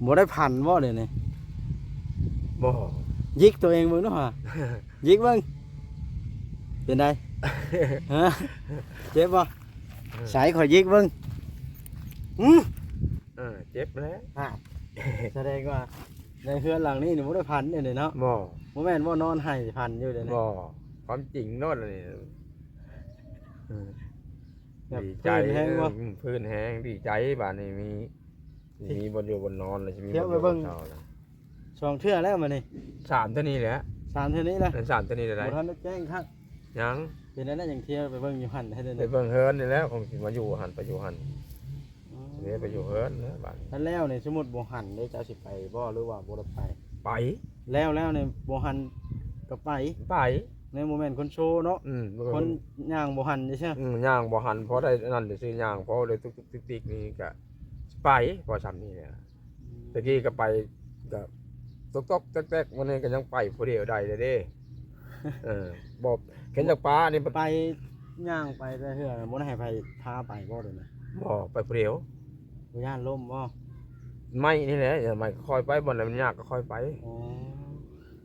ບໍ່ໄດ້ຝັນບໍ່ດຽວນີ້? ບໍ່. ຍິກຕົວເອງເບິ່ງດູຫາ. ຍິກເບິ່ງ. ເປັນໃດ? ຮະ? ເຈັບບໍ່? ເອີ ໃສ ຂໍຍິກເບິ່ງ. ຫື? ເອີ ເຈັບແລ້ວ. ຮະ? ສະແດງວ່າໃນເຮືອນຫຼັງນີ້ນີ້ບໍ່ໄດ້ຝັນເດ້ເນາະ? ບໍ່. ບໍ່ແມ່ນວ່ານອນໄຫ້ຝັນຢູ່ເດ້? ບໍ່. ຄວາມຈິງໂລດນີ້. ເອີ ແບບ ດີໃຈ ພື້ນແຮງບໍ່? ເອີ ພື້ນແຮງ ດີໃຈ ບາດນີ້ມີ ມີບ່ອນຢູ່ບ່ອນນອນ ແລ້ວຊິມີ ທ່ຽວໄປເບິ່ງ ບ່ອນຢູ່ບ່ອນເຊົາແລ້ວ. ສອງເທື່ອແລ້ວມື້ນີ້. ສາມເທື່ອນີ້ແຫຼະ. ສາມເທື່ອນີ້ແຫຼະ. ເອີ ສາມເທື່ອນີ້ແຫຼະ. ບໍ່ທັນໄດ້ແຈ້ງຄັກ. ຍັງ. ເປັນແນວໃດຈັ່ງທ່ຽວໄປເບິ່ງຢູ່ຫັ້ນໃຫ້ແດ່. ໄປເບິ່ງເຮືອນນີ້ແຫຼະ ຄົງຊິມາຢູ່ຫັ້ນ ໄປຢູ່ຫັ້ນ. ອືມ ເດ້ ໄປຢູ່ເຮືອນແລ້ວບາດນີ້. ຄັນແລ້ວນີ້ ສົມມຸດບໍ່ຫັນເດ້ ເຈົ້າຊິໄປບໍ່ ຫຼືວ່າບໍ່ໄດ້ໄປ? ໄປ. ແລ້ວ ແລ້ວນີ້ບໍ່ຫັນກໍໄປ? ໄປ. ນີ້ບໍ່ແມ່ນຄົນໂຊເນາະ. ອືມ ຄົນຍ່າງບໍ່ຫັນຊື່ໆ. ອືມ ຍ່າງບໍ່ຫັນ ພໍໄດ້ອັນນັ້ນຊື່ໆ ຍ່າງພໍໄດ້ຕຸກໆຕິກໆນີ້ກະໄປ ພໍຊ່ຳນີ້ແຫຼະ. ອືມ ແຕ່ກີ້ກໍໄປ ກໍຕົກໆແຕກໆ ມື້ນີ້ກໍຍັງໄປຜູ້ດຽວໄດ້ເດ້. ເອີ ບໍ່ ເຫັນຈາກປ່ານີ້ ໄປຍ່າງໄປແຕ່ເທື່ອ ບໍ່ໄດ້ໃຫ້ໃຜພາໄປບໍ່ເດ້ນະ? ບໍ່ ໄປຜູ້ດຽວ. ບໍ່ຢ້ານລົ້ມບໍ່? ໄມ້ນີ້ແຫຼະ ໄມ້ຄ່ອຍໄປ ບ່ອນໃດມັນຍາກກໍຄ່ອຍໄປ. ອໍ ເອີ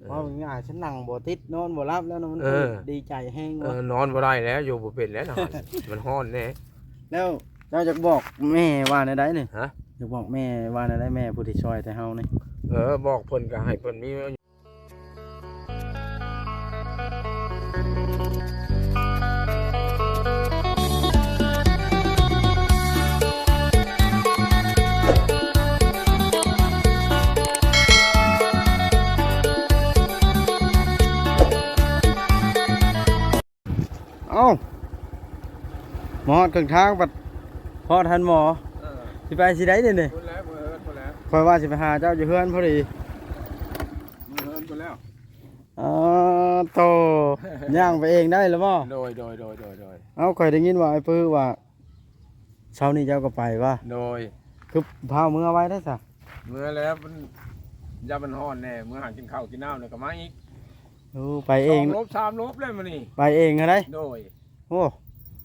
ເວົ້າງ່າຍໆ ຊັ້ນນັ່ງບໍ່ຕິດ ນອນບໍ່ຫຼັບແລ້ວນະ ມັນ ເອີ ດີໃຈແຮງ. ເອີ ວ່າ ນອນບໍ່ໄດ້ແລ້ວ ຢູ່ບໍ່ເປັນແລ້ວນະ ມັນຮ້ອນແດ່. ແລ້ວເຈົ້າຢາກບອກແມ່ວ່າແນວໃດນີ້? ຮະ? ຢາກບອກແມ່ວ່າແນວໃດ ແມ່ຜູ້ທີ່ຊ່ອຍແຕ່ເຮົານີ້? ເອີ ບອກເພິ່ນກໍໃຫ້ເພິ່ນມີ ເອົ້າ ມາຮອດເຄິ່ງທາງ ບັດຮອດຫັ້ນໝໍ. ເອີ ຊິໄປຊິໃດນີ້ນີ້? ພຸ້ນແຫຼະ ເມືອເຮືອນພຸ້ນແຫຼະ. ຂ້ອຍວ່າຊິໄປຫາເຈົ້າຢູ່ເຮືອນພໍດີ. ເມືອເຮືອນພຸ້ນແລ້ວ. ອໍ ໂຕ ຍ່າງໄປເອງໄດ້ລະບໍ່? ໂດຍ ໂດຍ ໂດຍ ໂດຍ ໂດຍ. ເອົ້າ ຂ້ອຍໄດ້ຍິນວ່າອ້າຍປຶ້ວ່າ ເຊົ້ານີ້ເຈົ້າກໍໄປວະ? ໂດຍ. ຄືພາເມືອໄວແທ້ຊະ? ເມືອແລ້ວ ມັນ ຢ້ານມັນຮ້ອນແດ່ ເມືອຫາກິນເຂົ້າກິນນ້ຳແລ້ວກໍມາອີກ. ໂອ້ ໄປເອງ ສອງລົບສາມລົບແລ້ວມື້ນີ້ ໄປເອງຫັ້ນໃດ໋. ໂດຍ. ໂອ້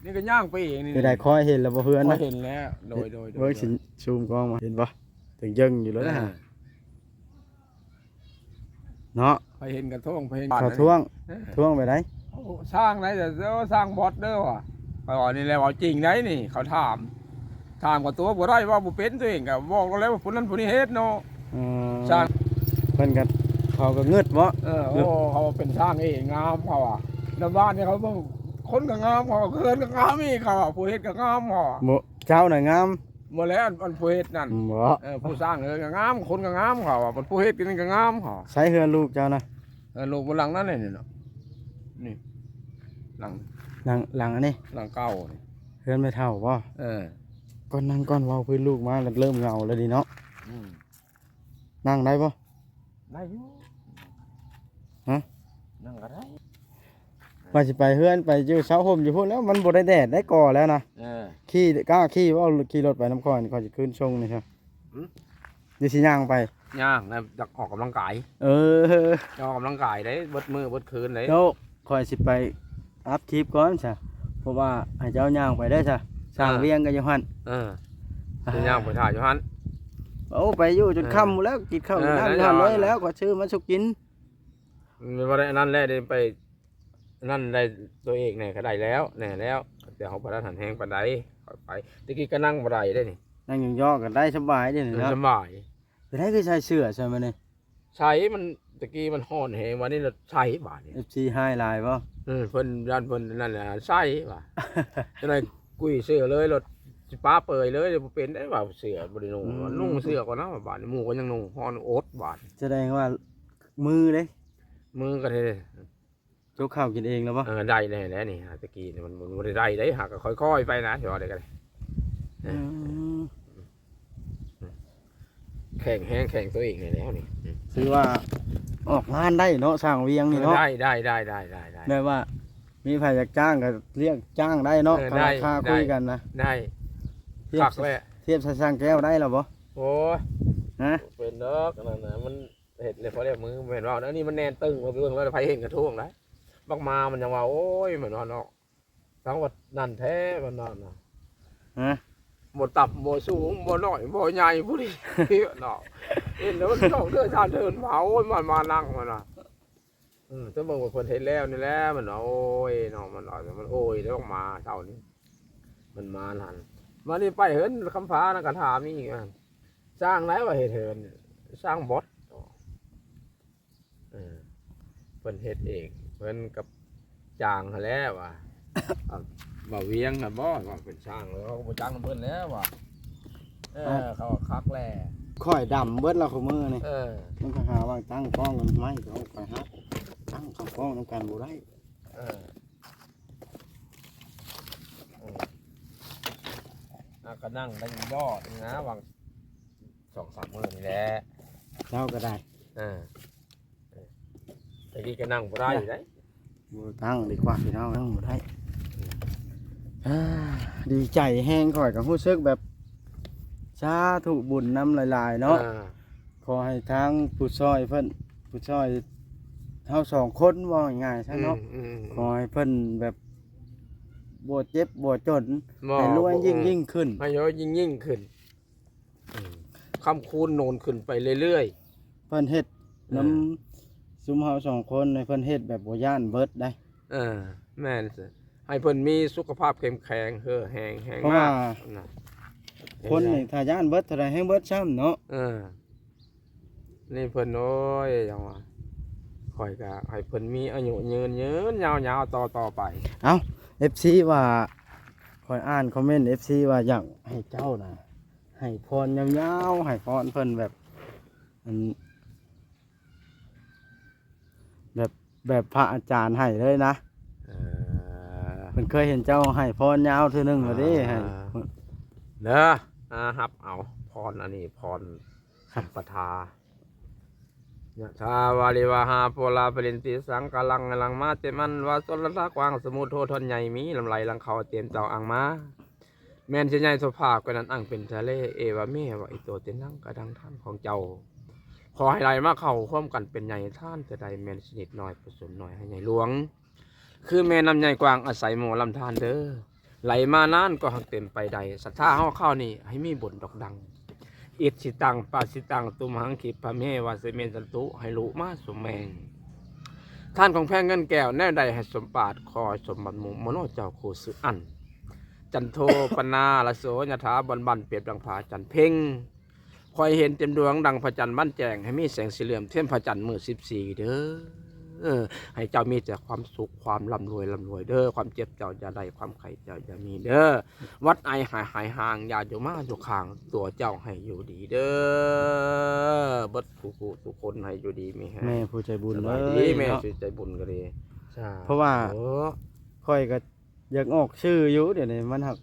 ນີ້ກໍຍ່າງໄປເອງນີ້. ຄືໄດ້ ຂ້ອຍເຫັນແລ້ວບໍ່ເຮືອນນະ? ຂ້ອຍເຫັນແລ້ວ. ໂດຍ ໂດຍ ໂດຍ. ເບິ່ງຊິຊູມກ້ອງມາ ເຫັນບໍ່? ຈັ່ງເຢິງຢູ່ແລ້ວນະ. ເອີ ເນາະ ໃຜເຫັນກະທ້ວງ ໃຜເຫັນ ເຂົາທ້ວງ. ເອີ ທ້ວງໄປໃດ? ໂອ້ ສ້າງໄດ້ແຕ່ ສ້າງບອດເດີວ່າ. ຂ້ອຍວ່ານີ້ແຫຼະ ເວົ້າຈິງໄດ໋ນີ້ ເຂົາຖາມ ຖາມກໍຕົວະບໍ່ໄດ້ ເວົ້າບໍ່ເປັນ ຕົວເອງກໍບອກແລ້ວວ່າຜູ້ນັ້ນຜູ້ນີ້ເຮັດເນາະ. ອືມ ສ້າງ ເພິ່ນກໍ ເຂົາກໍງຶດເບາະ. ເອີ ໂອ້ ເຂົາເປັນຊ່າງເອງງາມ ເຂົາວ່າ. ໃນບ້ານນີ້ເຂົາເບິ່ງ ຄົນກໍງາມ ເຂົາວ່າ ເຮືອນກໍງາມອີກ ເຂົາວ່າ ຜູ້ເຮັດກໍງາມ ເຂົາວ່າ. ບໍ່ ເຈົ້ານະງາມ. ບໍ່ແລ້ວ ອັນ ອັນຜູ້ເຮັດນັ້ນ. ບໍ່ ເອີ ຜູ້ສ້າງເອີກໍງາມ ຄົນກໍງາມ ເຂົາວ່າ ອັນຜູ້ເຮັດນີ້ກໍງາມ ເຂົາ. ໃສເຮືອນລູກເຈົ້ານະ? ເຮືອນລູກບໍ່ ຫຼັງນັ້ນແຫຼະນີ້ເນາະ ນີ້ ຫຼັງ ຫຼັງ ຫຼັງອັນນີ້ ຫຼັງເກົ່ານີ້ ເຮືອນແມ່ເຖົ້າບໍ່? ເອີ ກ່ອນ ນັ່ງກ່ອນ ເວົ້າພື້ນລູກມາແລ້ວເລີ່ມເຫງົາແລ້ວນີ້ເນາະ. ອືມ ນັ່ງໄດ້ບໍ່? ໄດ້ຢູ່. ຮະ? ນັ່ງກໍໄດ້. ວ່າຊິໄປເຮືອນ ໄປຢູ່ເຊົາຮົ່ມຢູ່ພຸ້ນແລ້ວ ມັນບໍ່ໄດ້ແດດໄດ້ກໍແລ້ວນະ. ເອີ ຂີ່ ກ້າຂີ່ບໍ່? ຂີ່ລົດໄປນຳຂ້ອຍ ຂ້ອຍຊິຂຶ້ນສົ່ງນີ້ຊະ. ຫື? ຫຼືຊິຍ່າງໄປ? ຍ່າງ ແລ້ວຢາກອອກກຳລັງກາຍ. ເອີ ຢາກອອກກຳລັງກາຍເດ້ ເບິດມື້ເບິດຄືນເດ້. ເຈົ້າ ຂ້ອຍຊິໄປອັບຄລິບກ່ອນຊະ ເພາະວ່າໃຫ້ເຈົ້າຍ່າງໄປເດີຊະ ຊ່າງ ເອີ ວຽງກັນຢູ່ຫັ້ນ. ເອີ ຊິຍ່າງໄປຖ້າຢູ່ຫັ້ນ. ໂອ້ ໄປຢູ່ຈົນຄ່ຳ ເອີ ແລ້ວ ກິນເຂົ້າ ເອີ ກິນນ້ຳຢູ່ຫັ້ນເລີຍແລ້ວ ຂ້ອຍຊື້ມາສູ່ກິນ. ມັນບໍ່ໄດ້ອັນນັ້ນແຫຼະ ໄດ້ໄປ ອັນນັ້ນໄດ້ຕົວເອງແດ່ກໍໄດ້ແລ້ວ ແນ່ແລ້ວ ແຕ່ເຮົາບໍ່ໄດ້ຫັນແຮງປານໃດ. ຂ້ອຍໄປ ແຕ່ກີ້ກໍນັ່ງບໍ່ໄດ້ເດ້ນີ້ ນັ່ງຍອງໆກໍໄດ້ສະບາຍເດ້ນີ້ເນາະ. ສະບາຍ. ເປັນໃດຄືໃສ່ເສື້ອໃສ່ມານີ້? ໃສ່ ມັນ ແຕ່ກີ້ມັນຮ້ອນແຮງ ບາດນີ້ລະໃສ່ບາດນີ້. ເອັຟຊີຮ້າຍຫຼາຍບໍ່? ເອີ ເພິ່ນ ຢ້ານເພິ່ນນັ້ນແຫຼະ ໃສ່ວ່າ ຈັ່ງໃດກຸ້ຍເສື້ອເລີຍ ລະຊິປະເປີຍເລີຍ ບໍ່ເປັນໄດ໋ວ່າເສື້ອບໍ່ໄດ້ນຸ່ງ. ອືມ ນຸ່ງເສື້ອກ່ອນນະ ບາດນີ້ໝູ່ກໍຍັງນຸ່ງ ຮ້ອນອົດບາດ. ສະແດງວ່າມືເດ້ ມືກໍເດ້ ຈົກເຂົ້າກິນເອງແລ້ວບໍ່? ເອີ ໄດ້ແດ່ແລ້ວນີ້ ແຕ່ກີ້ນີ້ມັນ ມັນບໍ່ໄດ້ໄດ້ເດ້ ຫາກໍຄ່ອຍໆໄປນະ ຊິວ່າໄດ້ກໍໄດ້. ເອີ ອືມ ແຂງແຮງແຂງຕົວເອງແລ້ວນີ້ ອືມ ຖືວ່າອອກງານໄດ້ເນາະ ຊ່າງວຽງນີ້ເນາະ. ເອີ ໄດ້ ໄດ້ ໄດ້ ແບບວ່າມີໃຜຢາກຈ້າງກໍລຽກຈ້າງໄດ້ເນາະ. ເອີ ຖ້າລາຄາຄຸຍກັນນະ ໄດ້ ໄດ້ ຄັກແຫຼະ. ທຽບໃສ່ຊ່າງແກ້ວໄດ້ແລ້ວບໍ່? ໂອ້ຍ ຮະ ເປັນດອກ ອັນນັ້ນນະ ມັນ ເຮັດແລ້ວພໍແລ້ວມື ແມ່ນເວົ້າ ອັນນີ້ມັນແໜ້ນຕຶງ ມາເບິ່ງແລ້ວໃຜເຫັນກະທ້ວງໄດ໋. ບັກໝາມັນຍັງວ່າ ໂອ້ຍ ແມ່ນວ່າເນາະ ທັງວ່ານັ້ນແທ້ ມັນວ່ານະ ຮະ ບໍ່ຕ່ຳບໍ່ສູງ ບໍ່ນ້ອຍບໍ່ໃຫຍ່ ຜູ້ນີ້ເນາະ. ເຫັນແລ້ວມັນສອງເທື່ອສາມເທື່ອ ມັນວ່າ ໂອ້ຍ ມັນມານັ່ງ ມັນວ່າ ເອີ ຈະເບິ່ງວ່າເພິ່ນເຮັດແລ້ວນີ້ແຫຼະ ມັນວ່າ ໂອ້ຍເນາະ ມັນວ່າ ມັນໂອ້ຍແລ້ວອອກມາເຊົ້ານີ້ ມັນມາຫັ້ນ ມານີ້ໄປເຮືອນຄຳຟ້ານະ ກະຖາມອີກ ຊ່າງໃດວ່າເຮັດເຮືອນ ຊ່າງບອດ ເອີ ເພິ່ນເຮັດເອງ ເພິ່ນກັບຈ້າງຫັ້ນແຫຼະວ່າ ເວົ້າວຽງຫັ້ນບໍ່ ວ່າເປັນຊ່າງ ເຮົາກໍບໍ່ຈ້າງນຳເພິ່ນແລ້ວວ່າ ເອີ ເອົາ ເຂົາຄັກແຫຼະ ຂ້ອຍດຳເບິດແລ້ວຄູ່ມື້ນີ້ ເອີ ມັນກໍຫາວ່າຕັ້ງກ້ອງກັນໄມ້ ກໍເອົາໄປຫາຕັ້ງເຂົ້າກ້ອງນຳກັນບໍ່ໄດ້ ເອີ ເອີ ອາ ກໍນັ່ງໄດ້ຍອດນະ ຫວ່າງສອງສາມມື້ນີ້ແຫຼະ ເຈົ້າກໍໄດ້ ເອີ ແຕ່ກີ້ກໍນັ່ງບໍ່ໄດ້ໄດ໋ ບໍ່ຕັ້ງດີກວ່າພີ່ນ້ອງ ນັ່ງບໍ່ໄດ້ ອືມ ອາ ດີໃຈແຮງ ຂ້ອຍກໍຮູ້ສຶກແບບ ສາທຸບຸນນຳຫຼາຍໆເນາະ ອາ ຂໍໃຫ້ທາງຜູ້ຊ່ອຍເພິ່ນ ຜູ້ຊ່ອຍເຮົາສອງຄົນ ເວົ້າງ່າຍໆຊະເນາະ ອືມໆໆ ຂໍໃຫ້ເພິ່ນແບບບໍ່ເຈັບບໍ່ຈົນ ບໍ່ ໃຫ້ລວຍ ບໍ່ ຍິ່ງໆຂຶ້ນ ໃຫ້ລວຍຍິ່ງໆຂຶ້ນ ອືມ ຄ້ຳຄູນໂນນຂຶ້ນໄປເລື້ອຍໆ ເພິ່ນເຮັດ ເອີ ນຳຊຸມເຮົາສອງຄົນ ໃຫ້ເພິ່ນເຮັດແບບບໍ່ຢ້ານເບິດໄດ໋ ເອີ ແມ່ນ ໃຫ້ເພິ່ນມີສຸຂະພາບເຂັ້ມແຂງ ເຫື່ອແຮງ ແຮງ ເພາະວ່າ ມາກນະ ຄົນນີ້ຖ້າຢ້ານເບິດເທົ່າໃດແຮ່ງເບິດຊ້ຳເນາະ ເອີ ນີ້ເພິ່ນ ໂອ້ຍ ຈັ່ງວ່າ ຂ້ອຍກໍໃຫ້ເພິ່ນມີອາຍຸຍືນໆຍາວໆຕໍ່ໆໄປ ເອົ້າ ເອັຟຊີວ່າ ຂ້ອຍອ່ານຄອມເມັນ ເອັຟຊີວ່າຢາກໃຫ້ເຈົ້ານະ ໃຫ້ພອນຍາວໆ ໃຫ້ພອນເພິ່ນແບບ ອັນ ແບບ ແບບພະອາຈານໃຫ້ເລີຍນະ ເອີ ເພິ່ນເຄີຍເຫັນເຈົ້າໃຫ້ພອນຍາວເທື່ອໜຶ່ງແລ້ວເດ້ ອ່າ ໃຫ້ ເດີ ອ່າ ຮັບເອົາພອນອັນນີ້ ພອນ ສັມປະທາ ຍະຖາວາລິວະຫາປູລາປະລິນຕິສັງກາລັງ ໄຫຼຫຼັງມາເຕັມອັ່ນວາ ຊົນລະທະກວ້າງສະໝຸດໂທທ່ອນໃຫຍ່ ມີລຳໄຫຼຫຼັງເຂົ້າເຕັມເຕົ້າອ່າງມາ ແມ່ນຊິໃຫຍ່ທົ່ວພາກກວ່ານັ້ນ ອັ່ງເປັນທະເລ ເອວະເມວະອິໂຕ ຕິນັງກະດັງທານຂອງເຈົ້າ ຂໍໃຫ້ໄຫຼມາເຂົ້າຮ່ວມກັນເປັນໃຫຍ່ທານ ຈະໄດ້ແມ່ນຊະນິດນ້ອຍ ປະສົມນ້ອຍໃຫ້ໃຫຍ່ຫຼວງ ຄືແມ່ນ້ຳໃຫຍ່ກວ້າງ ອາໄສໝໍລຳທານເດີ ໄຫຼມານານກໍຫາກເຕັມໄປໄດ້ ສັດທາເຮົາຄາວນີ້ໃຫ້ມີບຸນດອກດັງ ອິດສິຕັງ ປະສິຕັງ ຕຸມຫັງ ຄີບພະເມວະ ສະເມສັນຕຸ ໃຫ້ລຸມາສົມແມງ ທານຂອງແພງເງິນແກ້ວ ແນວໃດໃຫ້ສົມປາດ ຂໍໃຫ້ສົມບັງມຸມ ມະໂນເຈົ້າຄູ່ຊື່ອັ່ນ ຈັນໂທປະນາລະໂສ ຍະຖາ ບອນບັນ ປຽບດັ່ງພະຈັນເພັງ ຂໍໃຫ້ເຫັນເຕັມດວງດັ່ງພະຈັນບັນແຈ້ງ ໃຫ້ມີແສງສີເຫຼື້ອມເທັມພະຈັນມື້ສິບສີ່ເດີ ໃຫ້ເຈົ້າມີແຕ່ຄວາມສຸກຄວາມລ່ຳລວຍ ລ່ຳລວຍເດີ ຄວາມເຈັບເຈົ້າຢ່າໄດ້ ຄວາມໄຂ້ເຈົ້າຢ່າມີເດີ ຫວັດໄອຫາຍຫາຍຫ່າງ ຢ່າຢູ່ມາຢູ່ຂ້າງຕົວເຈົ້າ ໃຫ້ຢູ່ດີເດີ ເບິດທຸກຜູ້ທຸກຄົນ ໃຫ້ຢູ່ດີມີແຮງ ແມ່ຜູ້ໃຈບຸນ ສະບາຍດີເອີຍ ແມ່ເນາະ ຜູ້ໃຈບຸນກໍດີ ສາທຸ ເພາະວ່າ ໂອ້ ຂ້ອຍກໍ ຢາກອອກຊື່ຢູ່ ດຽວນີ້ມັນຫາກ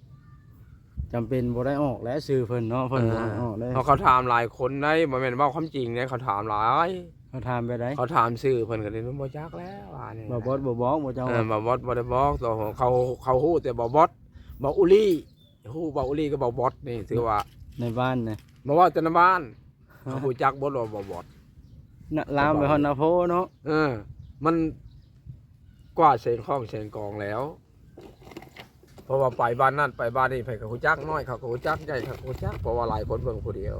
ຈຳເປັນບໍ່ໄດ້ອອກແລ້ວຊື່ເພິ່ນເນາະ ເພິ່ນ ເອີ ບໍ່ໃຫ້ອອກເດ້ ເພາະເຂົາຖາມຫຼາຍຄົນໄດ໋ ບໍ່ແມ່ນເວົ້າຄວາມຈິງເດ້ ເຂົາຖາມຫຼາຍ ເຂົາຖາມແບບໃດ ເຂົາຖາມຊື່ເພິ່ນກໍເລີຍບໍ່ຈັກແລ້ວວ່ານີ້ ບ່າວບອດບໍ່ບອກບໍ່ເຈົ້າ ເອີ ບ່າວບອດບໍ່ໄດ້ບອກ ເຂົາ ເຂົາຮູ້ແຕ່ບ່າວບອດ ບ່າວອຸລີ ຮູ້ບ່າວອຸລີກັບບ່າວບອດນີ້ ຖືວ່າໃນບ້ານນະ ບໍ່ເວົ້າແຕ່ໃນບ້ານ ເຂົາຮູ້ຈັກເບິດວ່າບ່າວບອດ ນະ ລາມໄປຮອດນາໂພເນາະ ເອີ ມັນກວ່າເຊງຂ້ອງເຊງກອງແລ້ວ ເພາະວ່າໄປບ້ານນັ້ນໄປບ້ານນີ້ ໃຜກໍຮູ້ຈັກ ນ້ອຍເຂົາກໍຮູ້ຈັກ ໃຫຍ່ເຂົາກໍຮູ້ຈັກ ເພາະວ່າຫຼາຍຄົນເບິ່ງຜູ້ດຽວ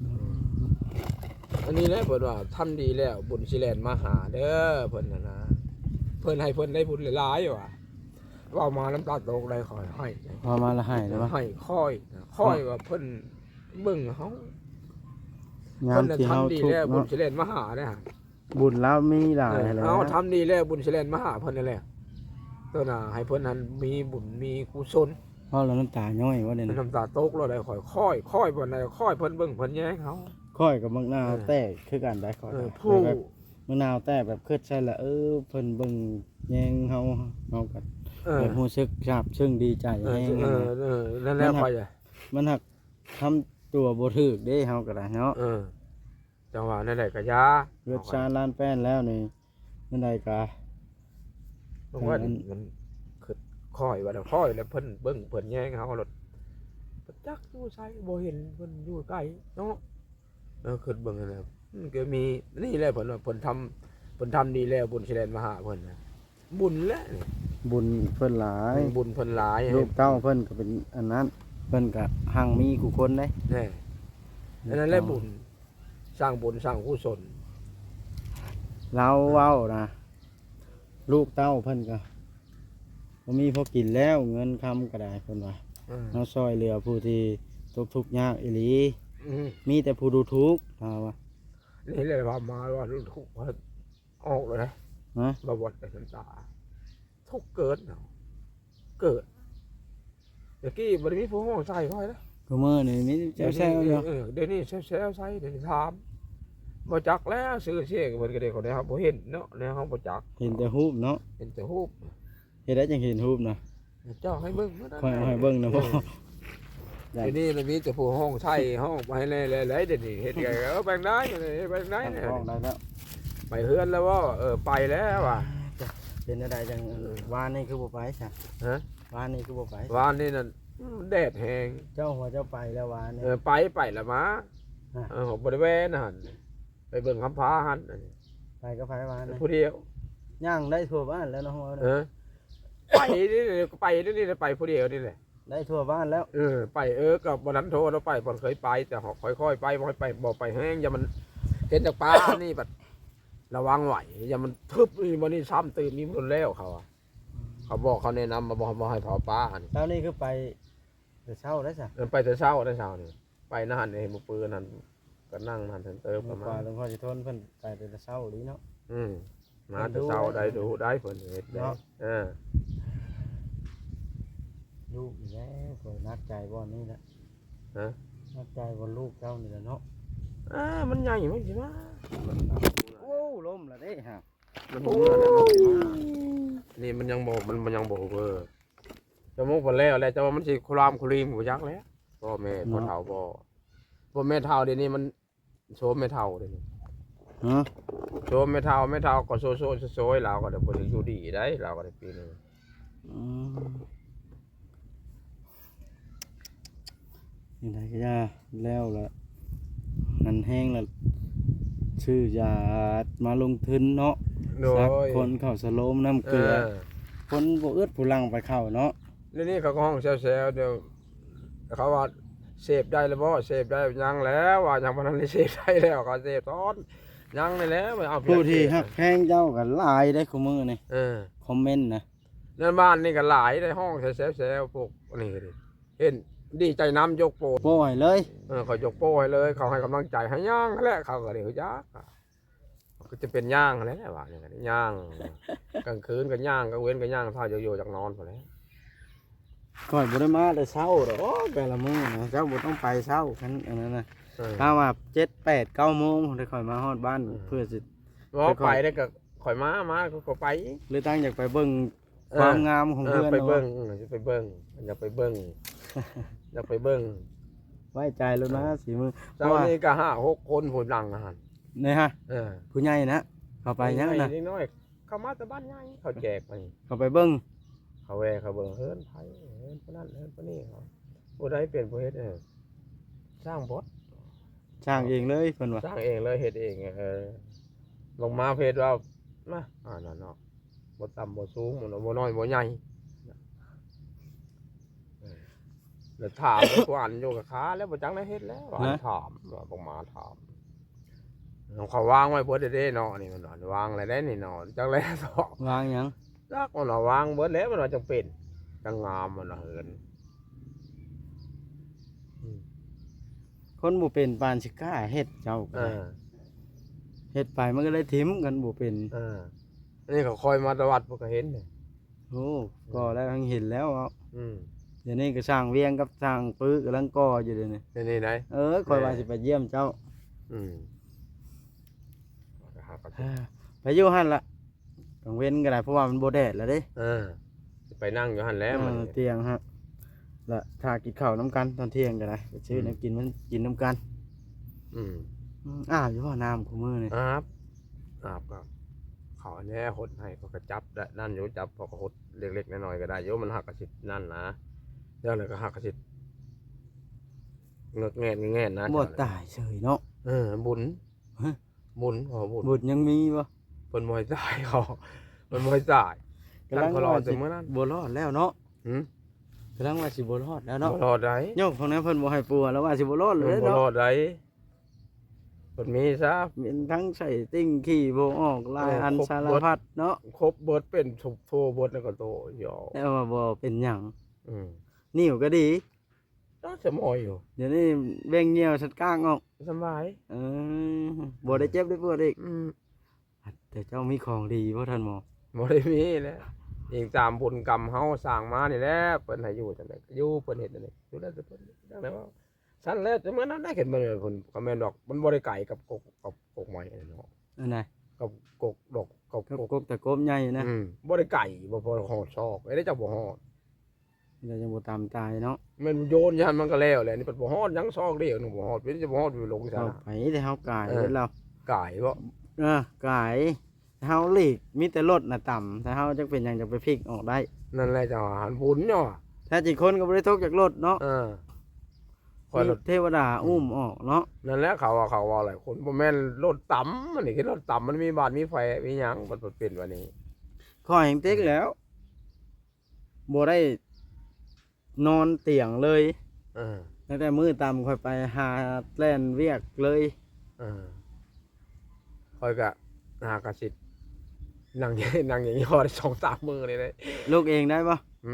ອືມ ອັນນີ້ແຫຼະເພິ່ນວ່າ ທຳດີແລ້ວບຸນຊິແລ່ນມາຫາເດີ ເພິ່ນຫັ້ນນະ ເພິ່ນໃຫ້ເພິ່ນໄດ້ບຸນຫຼາຍໆວ່າ ເວົ້າມານ້ຳຕາຕົກໄດ໋ ຂ້ອຍໄຫ້ ເວົ້າມາລະໄຫ້ເລີຍວະ ໄຫ້ ຂ້ອຍ ຂ້ອຍວ່າເພິ່ນເບິ່ງເຮົາ ຍາມທີ່ເຮົາທຸກເນາະ ເພິ່ນນະທຳດີແລ້ວ ບຸນຊິແລ່ນມາຫາເດ້ ບຸນລາວມີຫຼາຍ ເອີ ຫັ້ນແຫຼະ ເຮົາທຳດີແລ້ວ ບຸນຊິແລ່ນມາຫາເພິ່ນຫັ້ນແຫຼະ ຕົວໜ້າໃຫ້ເພິ່ນຫັ້ນມີບຸນມີກຸສົນ ເວົ້າແລ້ວນ້ຳຕາຍ້ອຍວ່າແນວນັ້ນ ນ້ຳຕາຕົກແລ້ວໄດ໋ ຂ້ອຍ ຂ້ອຍ ຂ້ອຍບ່ອນໃດ ຂ້ອຍເພິ່ນເບິ່ງເພິ່ນແຍງເຮົາ ຂ້ອຍກໍມັກໜາວ ເອີ ແຕກຄືກັນໄດ໋ ຂ້ອຍ ເອີ ຜູ້ ກໍແບບມັກໜາວແຕກ ແບບຄິດໃສ່ລະ ເອີ ເພິ່ນເບິ່ງແຍງເຮົາ ເຮົາກໍ ເອີ ແບບຮູ້ສຶກຊາບຊຶ້ງດີໃຈແຮງ ເອີ ຫັ້ນນະ ເອີ ນັ້ນແຫຼະ ມັນຫາກ ຂ້ອຍ ມັນຫາກທຳຕົວບໍ່ຖືກເດ້ ເຮົາກໍໄດ້ເນາະ ເອີ ຈັ່ງວ່າແນວໃດກໍຢ່າ ເວດຊານລ້ານແປ້ນແລ້ວນີ້ ແນວໃດກໍ ເພາະວ່າມັນ ມັນຄິດ ຂ້ອຍວ່າແນວ ຂ້ອຍແລ້ວເພິ່ນເບິ່ງເພິ່ນແຍງເຮົາໂລດ ຈັກຢູ່ໃສ ບໍ່ເຫັນເພິ່ນຢູ່ໃກ້ເນາະ ເອີ ຄິດເບິ່ງຫັ້ນແຫຼະ ມັນກໍມີ ນີ້ແຫຼະ ເພິ່ນວ່າເພິ່ນທຳ ເພິ່ນທຳດີແລ້ວ ບຸນຊິແລ່ນມາຫາເພິ່ນນະ ບຸນແຫຼະນີ້ ບຸນເພິ່ນຫຼາຍ ເອີ ບຸນເພິ່ນຫຼາຍ ລູກເຕົ້າເພິ່ນກໍເປັນອັນນັ້ນ ເພິ່ນກໍຮັ່ງມີຄູ່ຄົນເດ້ ແນ່ ອັນນັ້ນແຫຼະບຸນ ສ້າງບຸນສ້າງກຸສົນ ລາວເວົ້ານະ ລູກເຕົ້າເພິ່ນກໍບໍ່ມີພໍກິນແລ້ວ ເງິນຄຳກໍໄດ້ເພິ່ນວ່າ ເອີ ເຮົາຊ່ອຍເຫຼືອຜູ້ທີ່ຕົກທຸກຍາກອີ່ຫຼີ ອືມ ມີແຕ່ຜູ້ດູຖູກ ລາວວ່າ ນີ້ແຫຼະວ່າມາວ່າດູຖູກ ອອກແລ້ວນະ ຮະ ບໍ່ວັດກັນນ້ຳຕາ ທຸກເກີດເນາະ ເກີດ ແຕ່ກີ້ບໍ່ໄດ້ມີຜູ້ຮ້ອງໃສ່ຂ້ອຍນະ ທຸກມື້ນີ້ມີແຊວໆຢູ່ ເອີ ດຽວນີ້ແຊວໆໃສ່ ດຽວນີ້ຖາມ ບໍ່ຈັກແລ້ວຊື່ສຽງເພິ່ນກໍໄດ້ ເຮົາບໍ່ເຫັນເນາະ ແນວເຮົາບໍ່ຈັກ ເຫັນແຕ່ຮູບເນາະ ເຫັນແຕ່ຮູບ ເຮັດໃດຈັ່ງເຫັນຮູບນະ ເຈົ້າໃຫ້ເບິ່ງ ຂ້ອຍເອົາໃຫ້ເບິ່ງນະ ເອີ ບໍ່ ດຽວນີ້ລະມີແຕ່ຜູ້ຮ້ອງໃສ່ ຮ້ອງໄປແລ້ວ ດຽວນີ້ເຮັດໄງ ເອີ ໄປທາງໃດ ໄປທາງໃດ ໄປເຮືອນແລ້ວບໍ່ ເອີ ໄປແລ້ວວ່າ ເປັນແນວໃດຈັ່ງ ເອີ ວານນີ້ຄືບໍ່ໄປຊະ ຮະ ວານນີ້ຄືບໍ່ໄປ ວານນີ້ນັ້ນ ອືມ ແດດແຮງ ເຈົ້າຫົວເຈົ້າໄປແລ້ວວານນີ້ ເອີ ໄປ ໄປແລ້ວມາ ຮະ ເອີ ບໍ່ໄດ້ແວ່ນະຫັ້ນ ໄປເບິ່ງຄຳພາຫັ້ນ ໄປກັບໃຜວານນີ້ ຜູ້ດຽວ ຍ່າງໄດ້ທົ່ວບ້ານແລ້ວເນາະ ເອີ ໄປນີ້ ໄປນີ້ ໄປຜູ້ດຽວນີ້ແຫຼະ ໄດ້ທົ່ວບ້ານແລ້ວ ເອີ ໄປ ເອີ ກໍບໍ່ທັນໂທດອກໄປ ບໍ່ເຄີຍໄປ ແຕ່ຄ່ອຍໆໄປ ບໍ່ໃຫ້ໄປ ບໍ່ໄປແຮງ ຢ່າມັນເຫັນຈາກປ່ານີ້ບັດ ລະວັງໄວ້ ຢ່າມັນທຶບນີ້ ບໍ່ນີ້ຊ້ຳຕື່ມອີກ ບໍ່ແລ້ວ ເຂົາວ່າ ເຂົາບອກ ເຂົາແນະນຳວ່າບໍ່ ບໍ່ໃຫ້ເຜົາປ່າຫັ້ນ ເຊົ້ານີ້ຄືໄປແຕ່ເຊົ້າໄດ໋ຊະ ເອີ ໄປແຕ່ເຊົ້າໄດ໋ ເຊົ້ານີ້ ໄປນະຫັ້ນເດ້ ມື້ປືນຫັ້ນ ກໍນັ່ງຫັ້ນ ເຕີມ ເອີ ປະມານ ຫຼວງພໍ່ສິທົນເພິ່ນໄປແຕ່ເຊົ້າອີ່ຫຼີເນາະ ອືມ ມາແຕ່ເຊົ້າໄດ້ ເພິ່ນດູໄດ້ ເພິ່ນເຮັດໄດ້ເນາະ ເອີ ລູກນີ້ແຫຼະ ຂ້ອຍໜັກໃຈບ່ອນນີ້ແຫຼະ ຮະ ໜັກໃຈບ່ອນລູກເຈົ້ານີ້ແຫຼະເນາະ ເອີ ມັນໃຫຍ່ ມັນຊິມາ ໂອ້ ລົ້ມລະເດ້ຮະ ມັນເມື່ອແລ້ວ ມັນຊິມາ ນີ້ມັນຍັງບໍ່ ມັນ ມັນຍັງບໍ່ເວີ ຈະມຸກເພິ່ນແລ້ວແຫຼະ ແຕ່ວ່າມັນຊິຄຸລາມຄຸລີມ ບໍ່ຈັກແຫຼະ ພໍ່ແມ່ ເນາະ ພໍ່ເຖົ້າບໍ່ ພໍ່ແມ່ເຖົ້າດຽວນີ້ມັນ ໂຊມແມ່ເຖົ້າເດ້ນີ້ ຮະ ໂຊມແມ່ເຖົ້າ ແມ່ເຖົ້າກໍໂຊໂຊໂຊຍ ລາວກໍໄດ້ບໍ່ໄດ້ຢູ່ດີໄດ໋ ລາວກໍໄດ້ປີໜຶ່ງ ອືມ ຈັ່ງໃດກໍຢ່າ ແລ້ວລະ ຫັ້ນແຮງລະ ຊື້ຢາມາລົງທຶນເນາະ ໂດຍ ສັກຄົນເຂົ້າສະໂລມນ້ຳເກືອ ເອີ ຄົນບໍ່ອຶດຜູ້ຫຼັ່ງໄປເຂົ້າເນາະ ດຽວນີ້ເຂົາກໍຮ້ອງແຊວໆ ດຽວ ເຂົາວ່າເສບໄດ້ແລ້ວບໍ່ ເສບໄດ້ຍັງແລ້ວວ່າ ຍັງບໍ່ທັນໄດ້ເສບໄດ້ແລ້ວ ເຂົາເສບຕອນຍັງນີ້ແຫຼະ ເອົາ ຜູ້ທີ່ຮັກແພງເຈົ້າກໍຫຼາຍເດ້ ຄູ່ມື້ນີ້ ເອີ ຄອມເມັນນະ ໃນບ້ານນີ້ກໍຫຼາຍໄດ໋ ຮ້ອງແຊວໆ ພວກນີ້ກໍດີ ເຫັນດີໃຈນຳ ຍົກໂປ້ ໂປ້ໃຫ້ເລີຍ ເອີ ເຂົາຍົກໂປ້ໃຫ້ເລີຍ ເຂົາໃຫ້ກຳລັງໃຈ ໃຫ້ຍ່າງຫັ້ນແຫຼະ ເຂົາກໍໄດ້ຮູ້ຈັກ ກໍຈະເປັນຍ່າງຫັ້ນແຫຼະ ວ່າຫຍັງກໍໄດ້ຍ່າງ ກາງຄືນກໍຍ່າງ ກາງເວັນກໍຍ່າງ ຖ້າຢາກຢູ່ຢາກນອນພຸ້ນແຫຼະ ຂ້ອຍບໍ່ໄດ້ມາແຕ່ເຊົ້າດອກ ແຕ່ລະມື້ນະ ເຈົ້າບໍ່ຕ້ອງໄປເຊົ້າ ຄັນອັນນັ້ນນະ ເອີ ຖ້າວ່າເຈັດ ແປດ ເກົ້າໂມງພຸ້ນ ໄດ້ຂ້ອຍມາຮອດບ້ານ ເອີ ເພື່ອຊິ ບໍ່ ໄປໄດ້ກໍຂ້ອຍມາ ມາກໍໄປ ຫຼືຕັ້ງຢາກໄປເບິ່ງ ເອີ ຄວາມງາມຂອງ ເອີ ເຮືອນ ໄປເບິ່ງ ເອີ ໄປເບິ່ງ ຢາກໄປເບິ່ງ ຢາກໄປເບິ່ງ ໄວ້ໃຈໂລດນະ ເອີ ສີມື ເຈົ້ານີ້ກໍຫ້າຫົກຄົນ ຜູ້ນັ່ງຫັ້ນ ນີ້ຮະ ເອີ ຜູ້ໃຫຍ່ນະ ເຂົາໄປຫຍັງນະ ເດັກນ້ອຍ ເຂົາມາແຕ່ບ້ານໃຫຍ່ ເຂົາແຈກໄປ ເຂົາໄປເບິ່ງ ເຂົາແວ່ ເຂົາເບິ່ງເຮືອນໃຜ ເຮືອນຜູ້ນັ້ນ ເຮືອນຜູ້ນີ້ ເຂົາ ຜູ້ໃດເປັນຜູ້ເຮັດ ເອີ ສ້າງບົດ ສ້າງເອງເລີຍ ເພິ່ນວ່າ ສ້າງເອງເລີຍ ເຮັດເອງ ເອີ ລົງມາເພດວ່າ ມາ ອັນນັ້ນເນາະ ບໍ່ຕ່ຳບໍ່ສູງ ບໍ່ນ້ອຍບໍ່ໃຫຍ່ ແລ້ວຖາມ ຜູ້ອັນຢູ່ກັບຂ້າແລ້ວ ບໍ່ຈັກແນວເຮັດແລ້ວ ອັນຖາມວ່າ ບໍ່ມາຖາມ ເຂົາວາງໄວ້ເບິດເດ້ເນາະ ນີ້ມັນວ່າ ວາງແລ້ວເດ້ນີ້ເນາະ ຈັກແລ້ວ ວາງຫຍັງ ຈັກ ມັນວ່າວາງເບິດແລ້ວ ມັນວ່າຈັ່ງເປັນ ຈັ່ງງາມ ມັນວ່າເຮືອນ ອືມ ຄົນບໍ່ເປັນປານຊິກ້າເຮັດ ເຈົ້າກໍ ເອີ ເຮັດໄປມັນກໍໄດ້ຖິ້ມ ຄັນບໍ່ເປັນ ເອີ ອັນນີ້ກໍຄ່ອຍມາແຕ່ວັດ ເພິ່ນກໍເຫັນ ໂອ້ ກໍແລ້ວ ເຫັນແລ້ວເນາະ ອືມ ດຽວນີ້ກໍສ້າງວຽງກັບສ້າງປືກຳລັງກໍ່ຢູ່ດຽວນີ້ ດຽວນີ້ໃດ ເອີ ຂ້ອຍວ່າຊິໄປຢ້ຽມເຈົ້າ ອືມ ໄປຢູ່ຫັ້ນລະ ກາງເວັນກໍໄດ້ ເພາະວ່າມັນບໍ່ແດດແລ້ວເດ້ ເອີ ໄປນັ່ງຢູ່ຫັ້ນແຫຼະ ເອີ ມັນຕຽງຮະ ລະຖ້າກິນເຂົ້ານຳກັນຕອນທ່ຽງກໍໄດ້ ໄປຊື້ ອືມ ແນວກິນມັນກິນນຳກັນ ອືມ ອືມ ອາບຢູ່ບໍ່ນ້ຳຄູ່ມື້ນີ້ ອາບ ອາບກໍ ເຂົາແນ່ຫົດໃຫ້ ເຂົາກໍຈັບໄດ້ນັ້ນຢູ່ ຈັບ ເຂົາກໍຫົດເລັກໆນ້ອຍໆກໍໄດ້ຢູ່ ມັນຫາກກະຊິນັ້ນນະ ຢ່າງນັ້ນກໍຫາກກະຊິເງີກແງນແງນນະ ບໍ່ຕາຍເສີຍເນາະ ເອີ ບຸນ ຮະ ບຸນ ເຂົາບຸນ ບຸນຍັງມີບໍ່ ເພິ່ນບໍ່ໃຫ້ຕາຍ ເຂົາ ເພິ່ນບໍ່ໃຫ້ຕາຍ ກຳລັງວ່າຊິບໍ່ລອດແລ້ວເນາະ ຫື ກຳລັງວ່າຊິບໍ່ລອດແລ້ວເນາະ ບໍ່ລອດໃດ ຍ້ອນຂອງນັ້ນເພິ່ນບໍ່ໃຫ້ປົວ ແລ້ວວ່າຊິບໍ່ລອດເລີຍເນາະ ບໍ່ລອດໃດ ເພິ່ນມີຊະ ເປັນທັງໄສ້ຕິ່ງ ຂີ້ບໍ່ອອກ ຫຼາຍອັນສາລະພັດເນາະ ຄົບເບິດ ເປັນໂທເບິດ ແລ້ວກໍໂຕ ຢອກ ແຕ່ວ່າບໍ່ເປັນຫຍັງ ອືມ ນິ້ວກໍດີ ກໍສະໝອຍຢູ່ ດຽວນີ້ແບ່ງຍ່ຽວສັດກ້າງອອກ ສະບາຍ ເອີ ບໍ່ໄດ້ເຈັບໄດ້ປວດອີກ ອືມ ແຕ່ເຈົ້າມີຂອງດີບໍ່ທ່ານໝໍ? ບໍ່ໄດ້ມີແຫຼະ ອີງຕາມບຸນກຳເຮົາສ້າງມານີ້ແຫຼະ ເພິ່ນໃຫ້ຢູ່ຈັ່ງໃດກໍຢູ່ ເພິ່ນເຮັດຈັ່ງໃດກໍຢູ່ ແລ້ວແຕ່ເພິ່ນ ຈັ່ງໃດວ່າຊັ້ນແຫຼະ ແຕ່ເມື່ອນັ້ນໄດ້ເຫັນມັນເພິ່ນ ກໍແມ່ນດອກ ມັນບໍ່ໄດ້ໄກກັບກົກ ກັບກົກໄມ້ອັນນັ້ນເນາະ ອັນໃດ? ກັບກົກດອກ ກັບ ກັບ ກົກ ກົກຕະກົບໃຫຍ່ນະ ອືມ ບໍ່ໄດ້ໄກ ບໍ່ພໍຮອດຊອກ ໄດ້ຈັກບໍ່ຮອດ ແລ້ວຍັງບໍ່ຕາມຕາຍເນາະ ແມ່ນໂຍນຢູ່ຫັ້ນມັນກໍແລ້ວແຫຼະ ນີ້ເພິ່ນບໍ່ຮອດ ຍັງຊອກດຽວໜຶ່ງບໍ່ຮອດ ເປັນຈະບໍ່ຮອດຢູ່ລົງໃສ່ ເອົາໄປແຕ່ເຮົາກາຍ ເອີ ເບິດແລ້ວ ກາຍບໍ່? ເອີ ກາຍ ເຮົາຫຼີກ ມີແຕ່ລົດນະຕຳ ຖ້າເຮົາຈັກເປັນຫຍັງ ຈັກໄປພິກອອກໄດ້ ນັ້ນແຫຼະ ເຈົ້າວ່າຫັ້ນບຸນເນາະ ແທ້ຈິງຄົນກໍບໍ່ໄດ້ຕົກຈາກລົດເນາະ ເອີ ຂ້ອຍລົດ ມີເທວະດາ ອືມ ອຸ້ມອອກເນາະ ນັ້ນແຫຼະ ເຂົາວ່າ ເຂົາເວົ້າຫຼາຍຄົນ ບໍ່ແມ່ນລົດຕຳ ອັນນີ້ຄືລົດຕຳ ມັນມີບາດມີແຜ ມີຫຍັງ ມັນເປັນວ່ານີ້ ຂ້ອຍແຮ່ງຕິກແລ້ວ ບໍ່ໄດ້ນອນຕຽງເລີຍ ເອີ ຕັ້ງແຕ່ມື້ຕຳຂ້ອຍໄປຫາແລ່ນວຽກເລີຍ ເອີ ຂ້ອຍກະຫາກະຊິນັ່ງ ນັ່ງຢ່ອງຍອດສອງສາມມື້ນີ້ເດ້ ລຸກເອງໄດ້ບໍ່? ຫື?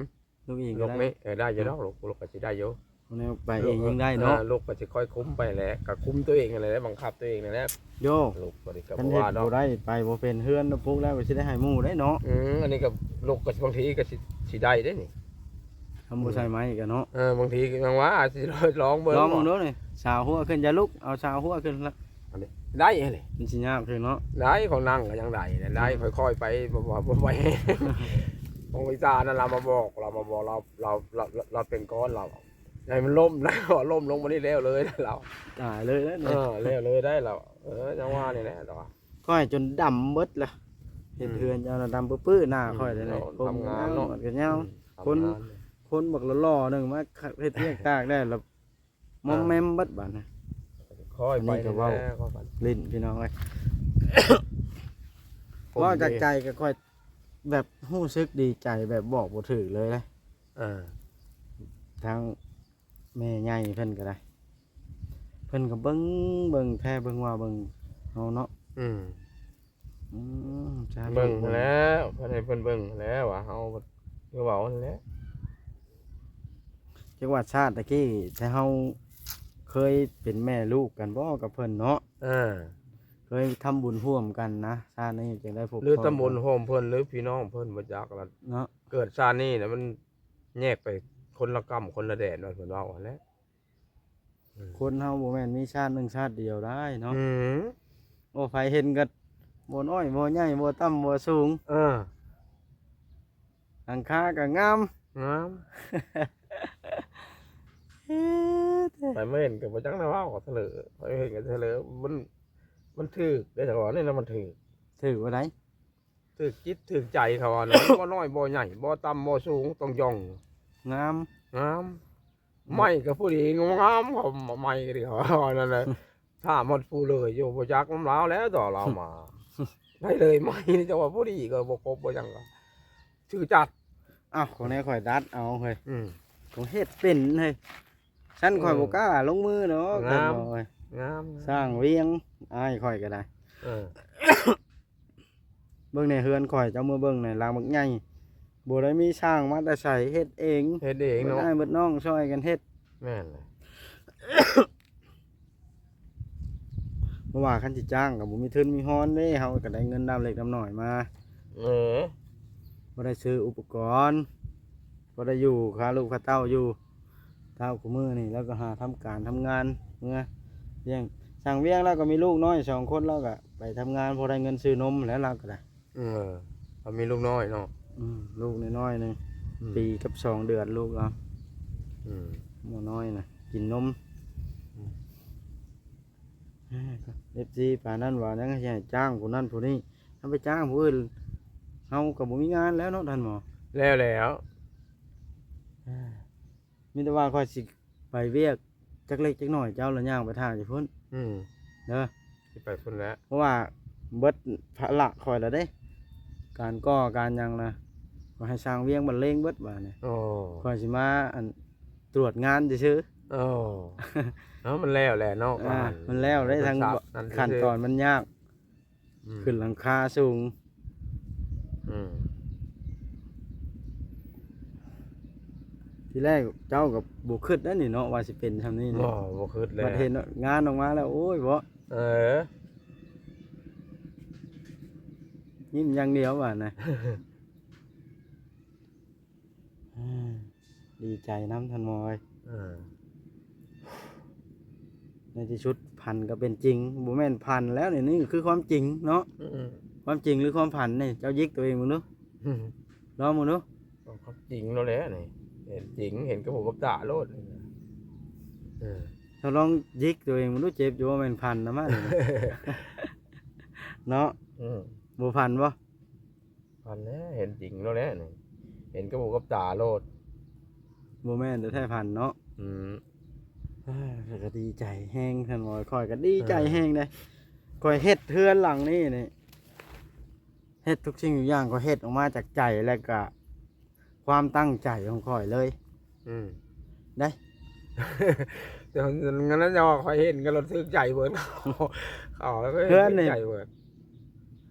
ລຸກເອງກໍໄດ້ ເອີ ໄດ້ຢູ່ດອກ ລຸກ ລຸກກໍຊິໄດ້ຢູ່ ແນວໄປເອງຍັງໄດ້ເນາະ ເອີ ລຸກກໍຊິຄ່ອຍຄຸມໄປແຫຼະ ກໍຄຸມຕົວເອງຫັ້ນແຫຼະ ບັງຄັບຕົວເອງຫັ້ນແຫຼະ ໂຢ ລຸກກໍດີກໍ ຄັນ ບໍ່ ເຮັດ ວ່າດອກ ບໍ່ໄດ້ ໄປບໍ່ເປັນ ເຮືອນປຸກແລ້ວກໍຊິໄດ້ໃຫ້ໝູ່ໄດ້ເນາະ ອືມ ອັນນີ້ກໍລຸກກໍບາງທີກໍຊິ ຊິໄດ້ເດ້ນີ້ ຄັນບໍ່ໃສ່ໄມ້ກໍເນາະ ເອີ ບາງທີກໍຍັງວ່າຊິລອງເບິ່ງ ລອງເບິ່ງດູນີ້ ຊາວຫົວຂຶ້ນ ຢ່າລຸກ ເອົາຊາວຫົວຂຶ້ນລະ ອັນນີ້ໄດ້ຫັ້ນນີ້ ມັນຊິຍາກຂຶ້ນເນາະ ໄດ້ ຂອງນັ່ງກໍຍັງໄດ້ ໄດ້ ອືມ ຄ່ອຍໆໄປ ບໍ່ ບໍ່ ບໍ່ໄຫວ ຂອງອີສານນັ້ນລາວມາບອກ ລາວມາບອກ ລາວ ລາວ ລາວ ລາວເປັນກ້ອນ ລາວໃຫ້ມັນລົ້ມນະ ລົ້ມລົງມານີ້ແລ້ວເລີຍລາວ ຕາຍເລີຍນະ ເອີ ແລ້ວເລີຍໄດ້ລາວ ເອີ ຈັ່ງວ່ານີ້ແຫຼະ ແຕ່ວ່າຂ້ອຍຈົນດຳເບິດລະ ເຮັດ ອືມ ເຮືອນເຈົ້ານະດຳປຶ້ໆ ໜ້າຂ້ອຍ ອືມ ນີ້ ເນາະ ຜົມ ທຳງານເນາະ ຍາວ ອືມ ຍາວ ທຳງານ ຄົນ ຄົນບັກຫຼໍ່ໆໜຶ່ງມາເຮັດວຽກຕາກແດດລະ ອ່າ ມອມແມມເບິດບາດນະ ຄ່ອຍໄປ ອັນນີ້ກໍເວົ້າ ແລ້ວກໍໄປຫຼິ້ນພີ່ນ້ອງເອີຍ ເວົ້າຈາກໃຈກໍຂ້ອຍແບບຮູ້ສຶກດີໃຈແບບບອກບໍ່ຖືກເລີຍເດ້ ເອີ ທາງແມ່ໃຫຍ່ເພິ່ນກໍໄດ້ ເພິ່ນກໍເບິ່ງ ເບິ່ງແທ້ເບິ່ງວ່າເບິ່ງເຮົາເນາະ ອືມ ອືມ ເບິ່ງຫັ້ນແຫຼະ ເພິ່ນໃຫ້ເພິ່ນເບິ່ງຫັ້ນແຫຼະ ວ່າເຮົາຄືເວົ້າຫັ້ນແຫຼະ ຈັກວ່າຊາດຕະກີ້ ແຕ່ເຮົາເຄີຍເປັນແມ່ລູກກັນບໍ່ກັບເພິ່ນເນາະ ເອີ ເຄີຍທຳບຸນຮ່ວມກັນນະ ຊາດນີ້ຈຶ່ງໄດ້ພົບ ຫຼືທຳບຸນຮ່ວມເພິ່ນ ຫຼືພີ່ນ້ອງເພິ່ນ ບໍ່ຈັກລະເນາະ ເກີດຊາດນີ້ນະ ມັນແຍກໄປຄົນລະກ້ຳຄົນລະແດນ ວ່າເພິ່ນເວົ້າຫັ້ນແຫຼະ ອືມ ຄົນເຮົາບໍ່ແມ່ນມີຊາດໜຶ່ງຊາດດຽວໄດ້ເນາະ ອືມ ໂອ້ ໃຜເຫັນກໍບໍ່ນ້ອຍບໍ່ໃຫຍ່ ບໍ່ຕ່ຳບໍ່ສູງ ເອີ ຫຼັງຄາກໍງາມ ງາມ ເອີ ໃຜມາເຫັນກໍບໍ່ຈັກແນວເວົ້າ ກໍສະເຫຼີ ໃຜເຫັນກໍສະເຫຼີ ມັນ ມັນຖືກເດ້ ເຂົາວ່ານີ້ນະ ມັນຖືກ ຖືກວ່າໃດ? ຖືກຈິດຖືກໃຈເຂົາວ່ານັ້ນ ບໍ່ນ້ອຍບໍ່ໃຫຍ່ ບໍ່ຕ່ຳບໍ່ສູງ ຕ້ອງຢ່ອງ ງາມ ງາມ ໄມ້ກໍພໍດີງາມ ເຂົາໄມ້ເຂົາວ່ານັ້ນແຫຼະ ຖາມຮອດຜູ້ເລີຍຢູ່ ບໍ່ຈັກນຳລາວແລ້ວ ຕໍ່ລາວມາ ໄດ້ເລີຍໄມ້ນີ້ ເຈົ້າວ່າພໍດີກໍບໍ່ຄົບບໍ່ຫຍັງ ຊື່ຈັດ ອ້າວ ຂອງແນວຂ້ອຍດັດເອົາເຮີ້ຍ ອືມ ຂອງເຮັດເປັນເຮີ້ຍ ຊັ້ນຂ້ອຍ ເອີ ບໍ່ກ້າລົງມືດອກ ງາມ ງາມ ສ້າງວຽງ ອ້າຍຂ້ອຍກໍໄດ້ ເອີ ເບິ່ງແດ່ເຮືອນຂ້ອຍ ເຈົ້າເມືອເບິ່ງແດ່ ຫຼັງບັກໃຫຍ່ ບໍ່ໄດ້ມີຊ່າງມາແຕ່ໃສ ເຮັດເອງ ເຮັດເອງເນາະ ເບິດອ້າຍເບິດນ້ອງຊ່ອຍກັນເຮັດ ແມ່ນແຫຼະ ເພາະວ່າຄັນຊິຈ້າງກໍບໍ່ມີທຶນມີຮອນເດ້ ເຮົາກໍໄດ້ເງິນດຳເລັກດຳໜ້ອຍມາ ເອີ ບໍ່ໄດ້ຊື້ອຸປະກອນ ບໍ່ໄດ້ຢູ່ຄາລູກຄາເຕົ້າຢູ່ ເຊົ້າ ຄູ່ມື້ນີ້ລາວກໍຫາທຳການທຳງານເມືອ ລ້ຽງ ສ້າງວຽງ ລາວກໍມີລູກນ້ອຍສອງຄົນ ລາວກໍໄປທຳງານ ພໍໄດ້ເງິນຊື້ນົມແຫຼະ ລາວກໍໄດ້ ເອີ ເຮົາມີລູກນ້ອຍເນາະ ອືມ ລູກນ້ອຍໆໜຶ່ງ ອືມ ປີກັບສອງເດືອນລູກລາວ ອືມ ໝໍນ້ອຍນະ ກິນນົມ ອືມ ເອັຟຊີປານນັ້ນວ່າຍັງຊິໃຫ້ຈ້າງຜູ້ນັ້ນຜູ້ນີ້ ຖ້າໄປຈ້າງຜູ້ອື່ນ ເຮົາກໍບໍ່ມີງານແລ້ວເນາະທ່ານໝໍ ແລ້ວແລ້ວ ມີແຕ່ວ່າຂ້ອຍຊິໄປວຽກຈັກເລັກຈັກໜ້ອຍ ເຈົ້າລະຍ່າງໄປຖ້າຢູ່ພຸ້ນ ອືມ ເດີ ຊິໄປພຸ້ນແຫຼະ ເພາະວ່າເບິດພາລະຂ້ອຍແລ້ວເດ້ ການກໍ່ການຫຍັງນະ ກໍໃຫ້ຊ່າງວຽງບັນເລງເບິດບາດນີ້ ໂອ້ ຂ້ອຍຊິມາ ອັນ ຕວດງານຊື່ໆ ໂອ້ ເອົາ ມັນແລ້ວແຫຼະເນາະ ອ່າ ວ່າຫັ້ນ ມັນແລ້ວໄດ້ ມັນ ທັງ ສັບນັ້ນ ຂັ້ນຕອນມັນຍາກ ອືມ ຂຶ້ນຫຼັງຄາສູງ ອືມ ທີແລກເຈົ້າກໍບໍ່ຄິດໄດ້ນີ້ເນາະ ວ່າຊິເປັນຊ່ຳນີ້ ບໍ່ ບໍ່ຄິດແລ້ວ ບັດເຫັນງານອອກມາແລ້ວ ໂອ້ຍ ບໍ່ ເອີ ຍິ້ມຢ່າງດຽວບາດນະ ເອີ ດີໃຈນຳທ່ານໝໍເອີຍ ເອີ ໃນທີ່ສຸດຝັນກໍເປັນຈິງ ບໍ່ແມ່ນຝັນແລ້ວນີ້ ນີ້ຄືຄວາມຈິງເນາະ ອືມ ຄວາມຈິງຫຼືຄວາມຝັນນີ້ ເຈົ້າຍິກຕົວເອງເບິ່ງດູ ອືມ ລອງເບິ່ງດູ ຄວາມຈິງໂລດແຫຼະນີ້ ເຫັນຈິງ ເຫັນກັບຫູກັບຕາໂລດ ເອີ ເຈົ້າລອງຍິກຕົວເອງເບິ່ງດູ ເຈັບຢູ່ບໍ່ ແມ່ນຝັນນະມານີ້ ເນາະ ອືມ ບໍ່ຝັນບໍ່? ຝັນແຫຼະ ເຫັນຈິງໂລດແຫຼະນີ້ ເຫັນກັບຫູກັບຕາໂລດ ບໍ່ແມ່ນແທ້ໆ ຝັນເນາະ ອືມ ເອີ ຂ້ອຍກໍດີໃຈແຮງ ທ່ານໝໍ ຂ້ອຍກໍດີໃຈແຮງເດ້ ເອີ ຂ້ອຍເຮັດເຮືອນຫຼັງນີ້ນີ້ ເຮັດທຸກສິ່ງທຸກຢ່າງ ຂ້ອຍເຮັດອອກມາຈາກໃຈ ແລະກະຄວາມຕັ້ງໃຈຂອງຂ້ອຍເລີຍ ອືມ ໄດ້ ແຕ່ວ່ານັ້ນເຈົ້າວ່າຂ້ອຍເຫັນກໍລະຖືກໃຈເບີດ ເຂົາ ເຂົາແລ້ວກໍເຫັນ ເຮືອນນີ້ ຖືກໃຈເບີດ